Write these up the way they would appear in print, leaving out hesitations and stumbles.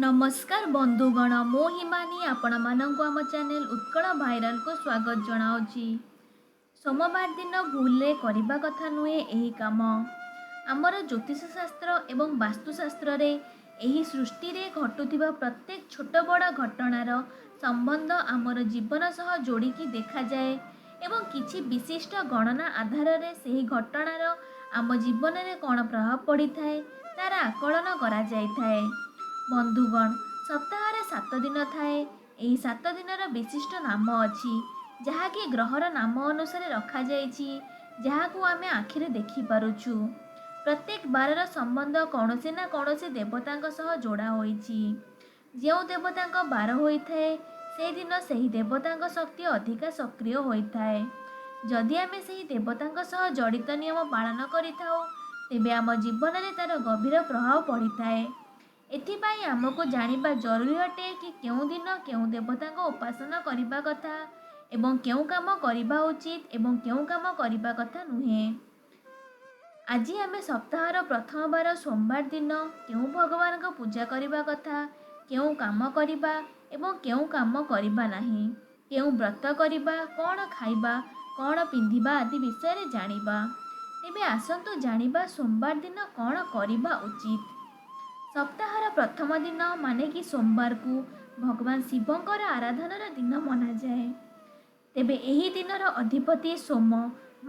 ନମସ୍କାର ବନ୍ଧୁଗଣ, ମୁଁ ହିମାନୀ ଆପଣମାନଙ୍କୁ ଆମ ଚ୍ୟାନେଲ ଉତ୍କଳ ଭାଇରାଲକୁ ସ୍ୱାଗତ ଜଣାଉଛି। ସୋମବାର ଦିନ ଭୁଲରେ କରିବା କଥା ନୁହେଁ ଏହି କାମ। ଆମର ଜ୍ୟୋତିଷ ଶାସ୍ତ୍ର ଏବଂ ବାସ୍ତୁଶାସ୍ତ୍ରରେ ଏହି ସୃଷ୍ଟିରେ ଘଟୁଥିବା ପ୍ରତ୍ୟେକ ଛୋଟ ବଡ଼ ଘଟଣାର ସମ୍ବନ୍ଧ ଆମର ଜୀବନ ସହ ଯୋଡ଼ିକି ଦେଖାଯାଏ ଏବଂ କିଛି ବିଶିଷ୍ଟ ଗଣନା ଆଧାରରେ ସେହି ଘଟଣାର ଆମ ଜୀବନରେ କ'ଣ ପ୍ରଭାବ ପଡ଼ିଥାଏ, ତାର ଆକଳନ କରାଯାଇଥାଏ। ବନ୍ଧୁଗଣ, ସପ୍ତାହରେ 7 ଦିନ ଥାଏ। ଏହି 7 ଦିନର ବିଶିଷ୍ଟ ନାମ ଅଛି, ଯାହାକି ଗ୍ରହର ନାମ ଅନୁସାରେ ରଖାଯାଇଛି, ଯାହାକୁ ଆମେ ଆଖିରେ ଦେଖିପାରୁଛୁ। ପ୍ରତ୍ୟେକ ବାରର ସମ୍ବନ୍ଧ କୌଣସି ନା କୌଣସି ଦେବତାଙ୍କ ସହ ଯୋଡ଼ା ହୋଇଛି। ଯେଉଁ ଦେବତାଙ୍କ ବାର ହୋଇଥାଏ, ସେଦିନ ସେହି ଦେବତାଙ୍କ ଶକ୍ତି ଅଧିକା ସକ୍ରିୟ ହୋଇଥାଏ। ଯଦି ଆମେ ସେହି ଦେବତାଙ୍କ ସହ ଜଡ଼ିତ ନିୟମ ପାଳନ କରିଥାଉ, ତେବେ ଆମ ଜୀବନରେ ତା'ର ଗଭୀର ପ୍ରଭାବ ପଡ଼ିଥାଏ। ଏଥିପାଇଁ ଆମକୁ ଜାଣିବା ଜରୁରୀ ଅଟେ କି କେଉଁ ଦିନ କେଉଁ ଦେବତାଙ୍କ ଉପାସନା କରିବା କଥା ଏବଂ କେଉଁ କାମ କରିବା ଉଚିତ ଏବଂ କେଉଁ କାମ କରିବା କଥା ନୁହେଁ। ଆଜି ଆମେ ସପ୍ତାହର ପ୍ରଥମ ବାର ସୋମବାର ଦିନ କେଉଁ ଭଗବାନଙ୍କ ପୂଜା କରିବା କଥା, କେଉଁ କାମ କରିବା ଏବଂ କେଉଁ କାମ କରିବା ନାହିଁ, କେଉଁ ବ୍ରତ କରିବା, କ'ଣ ଖାଇବା, କ'ଣ ପିନ୍ଧିବା ଆଦି ବିଷୟରେ ଜାଣିବା। ତେବେ ଆସନ୍ତୁ ଜାଣିବା ସୋମବାର ଦିନ କ'ଣ କରିବା ଉଚିତ। ସପ୍ତାହର ପ୍ରଥମ ଦିନ ମାନେ କି ସୋମବାରକୁ ଭଗବାନ ଶିବଙ୍କର ଆରାଧନାର ଦିନ ମନାଯାଏ। ତେବେ ଏହି ଦିନର ଅଧିପତି ସୋମ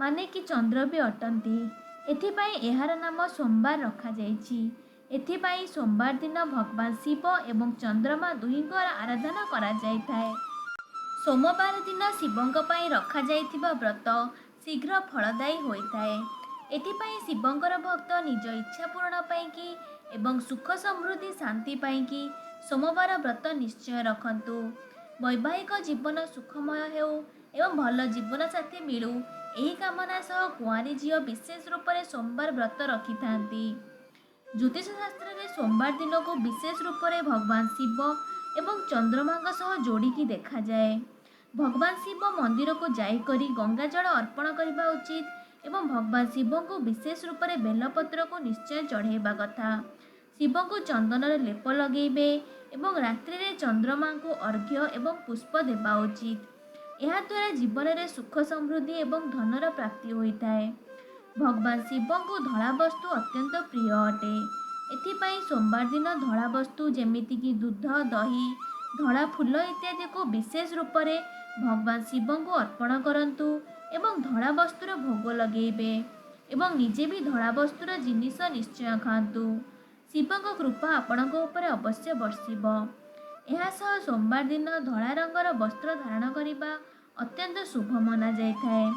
ମାନେ କି ଚନ୍ଦ୍ର ବି ଅଟନ୍ତି। ଏଥିପାଇଁ ଏହାର ନାମ ସୋମବାର ରଖାଯାଇଛି। ଏଥିପାଇଁ ସୋମବାର ଦିନ ଭଗବାନ ଶିବ ଏବଂ ଚନ୍ଦ୍ରମା ଦୁହିଁଙ୍କର ଆରାଧନା କରାଯାଇଥାଏ। ସୋମବାର ଦିନ ଶିବଙ୍କ ପାଇଁ ରଖାଯାଇଥିବା ବ୍ରତ ଶୀଘ୍ର ଫଳଦାୟୀ ହୋଇଥାଏ। ଏଥିପାଇଁ ଶିବଙ୍କର ଭକ୍ତ ନିଜ ଇଚ୍ଛା ପୂରଣ ପାଇଁକି ଏବଂ ସୁଖ ସମୃଦ୍ଧି ଶାନ୍ତି ପାଇଁକି ସୋମବାର ବ୍ରତ ନିଶ୍ଚୟ ରଖନ୍ତୁ। ବୈବାହିକ ଜୀବନ ସୁଖମୟ ହେଉ ଏବଂ ଭଲ ଜୀବନସାଥୀ ମିଳୁ, ଏହି କାମନା ସହ କୁଆଁରୀ ଝିଅ ବିଶେଷ ରୂପରେ ସୋମବାର ବ୍ରତ ରଖିଥାନ୍ତି। ଜ୍ୟୋତିଷ ଶାସ୍ତ୍ରରେ ସୋମବାର ଦିନକୁ ବିଶେଷ ରୂପରେ ଭଗବାନ ଶିବ ଏବଂ ଚନ୍ଦ୍ରମାଙ୍କ ସହ ଯୋଡ଼ିକି ଦେଖାଯାଏ। ଭଗବାନ ଶିବ ମନ୍ଦିରକୁ ଯାଇକରି ଗଙ୍ଗାଜଳ ଅର୍ପଣ କରିବା ଉଚିତ ଏବଂ ଭଗବାନ ଶିବଙ୍କୁ ବିଶେଷ ରୂପରେ ବେଲପତ୍ରକୁ ନିଶ୍ଚୟ ଚଢ଼େଇବା କଥା। ଶିବଙ୍କୁ ଚନ୍ଦନର ଲେପ ଲଗେଇବେ ଏବଂ ରାତ୍ରିରେ ଚନ୍ଦ୍ରମାଙ୍କୁ ଅର୍ଘ୍ୟ ଏବଂ ପୁଷ୍ପ ଦେବା ଉଚିତ। ଏହାଦ୍ୱାରା ଜୀବନରେ ସୁଖ ସମୃଦ୍ଧି ଏବଂ ଧନର ପ୍ରାପ୍ତି ହୋଇଥାଏ। ଭଗବାନ ଶିବଙ୍କୁ ଧଳା ବସ୍ତୁ ଅତ୍ୟନ୍ତ ପ୍ରିୟ ଅଟେ। ଏଥିପାଇଁ ସୋମବାର ଦିନ ଧଳା ବସ୍ତୁ ଯେମିତିକି ଦୁଧ, ଦହି, ଧଳା ଫୁଲ ଇତ୍ୟାଦିକୁ ବିଶେଷ ରୂପରେ ଭଗବାନ ଶିବଙ୍କୁ ଅର୍ପଣ କରନ୍ତୁ ଏବଂ ଧଳା ବସ୍ତୁର ଭୋଗ ଲଗେଇବେ ଏବଂ ନିଜେ ବି ଧଳା ବସ୍ତୁର ଜିନିଷ ନିଶ୍ଚୟ ଖାଆନ୍ତୁ। ଶିବଙ୍କ କୃପା ଆପଣଙ୍କ ଉପରେ ଅବଶ୍ୟ ବର୍ଷିବ। ଏହା ସହ ସୋମବାର ଦିନ ଧଳା ରଙ୍ଗର ବସ୍ତ୍ର ଧାରଣ କରିବା ଅତ୍ୟନ୍ତ ଶୁଭ ମନାଯାଇଥାଏ।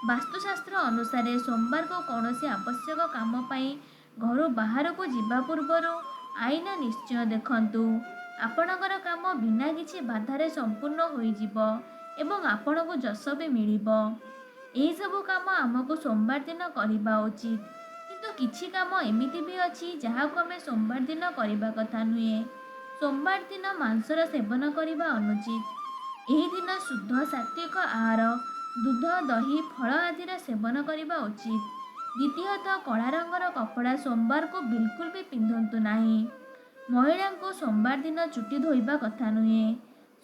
ବାସ୍ତୁଶାସ୍ତ୍ର ଅନୁସାରେ ସୋମବାରକୁ କୌଣସି ଆବଶ୍ୟକ କାମ ପାଇଁ ଘରୁ ବାହାରକୁ ଯିବା ପୂର୍ବରୁ ଆଇନା ନିଶ୍ଚୟ ଦେଖନ୍ତୁ। ଆପଣଙ୍କର କାମ ବିନା କିଛି ବାଧାରେ ସମ୍ପୂର୍ଣ୍ଣ ହୋଇଯିବ ଏବଂ ଆପଣଙ୍କୁ ଯଶ ବି ମିଳିବ। ଏହିସବୁ କାମ ଆମକୁ ସୋମବାର ଦିନ କରିବା ଉଚିତ। କିନ୍ତୁ କିଛି କାମ ଏମିତି ବି ଅଛି, ଯାହାକୁ ଆମେ ସୋମବାର ଦିନ କରିବା କଥା ନୁହେଁ। ସୋମବାର ଦିନ ମାଂସର ସେବନ କରିବା ଅନୁଚିତ। ଏହି ଦିନ ଶୁଦ୍ଧ ସାତ୍ତ୍ୱିକ ଆହାର, ଦୁଧ, ଦହି, ଫଳ ଆଦିର ସେବନ କରିବା ଉଚିତ। ଦ୍ୱିତୀୟତଃ, କଳା ରଙ୍ଗର କପଡ଼ା ସୋମବାରକୁ ବିଲକୁଲ ବି ପିନ୍ଧନ୍ତୁ ନାହିଁ। ମହିଳାଙ୍କୁ ସୋମବାର ଦିନ ଚୁଟି ଧୋଇବା କଥା ନୁହେଁ।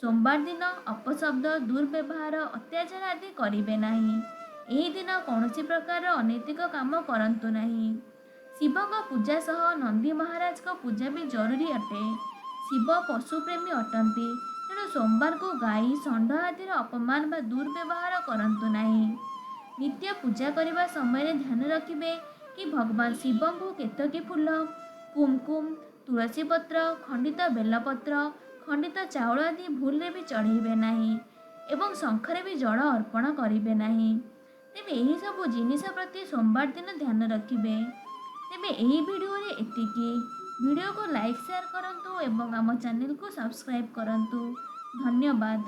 ସୋମବାର ଦିନ ଅପଶବ୍ଦ, ଦୁର୍ବ୍ୟବହାର, ଅତ୍ୟାଚାର ଆଦି କରିବେ ନାହିଁ। ଏହି ଦିନ କୌଣସି ପ୍ରକାରର ଅନୈତିକ କାମ କରନ୍ତୁ ନାହିଁ। ଶିବଙ୍କ ପୂଜା ସହ ନନ୍ଦୀ ମହାରାଜଙ୍କ ପୂଜା ବି ଜରୁରୀ ଅଟେ। ଶିବ ପଶୁପ୍ରେମୀ ଅଟନ୍ତି, ତେଣୁ ସୋମବାରକୁ ଗାଈ, ଷଣ୍ଢ ଆଦିର ଅପମାନ ବା ଦୁର୍ବ୍ୟବହାର କରନ୍ତୁ ନାହିଁ। ନିତ୍ୟ ପୂଜା କରିବା ସମୟରେ ଧ୍ୟାନ ରଖିବେ କି ଭଗବାନ ଶିବଙ୍କୁ କେତକୀ ଫୁଲ, କୁମକୁମ, ତୁଳସୀ ପତ୍ର, ଖଣ୍ଡିତ ବେଲପତ୍ର, ଖଣ୍ଡିତ ଚାଉଳ ଆଦି ଭୁଲରେ ବି ଚଢ଼େଇବେ ନାହିଁ ଏବଂ ଶଙ୍ଖରେ ବି ଜଳ ଅର୍ପଣ କରିବେ ନାହିଁ। ତେବେ ଏହିସବୁ ଜିନିଷ ପ୍ରତି ସୋମବାର ଦିନ ଧ୍ୟାନ ରଖିବେ। ତେବେ ଏହି ଭିଡ଼ିଓରେ ଏତିକି। ଭିଡ଼ିଓକୁ ଲାଇକ୍, ସେୟାର କରନ୍ତୁ ଏବଂ ଆମ ଚ୍ୟାନେଲକୁ ସବସ୍କ୍ରାଇବ୍ କରନ୍ତୁ। ଧନ୍ୟବାଦ।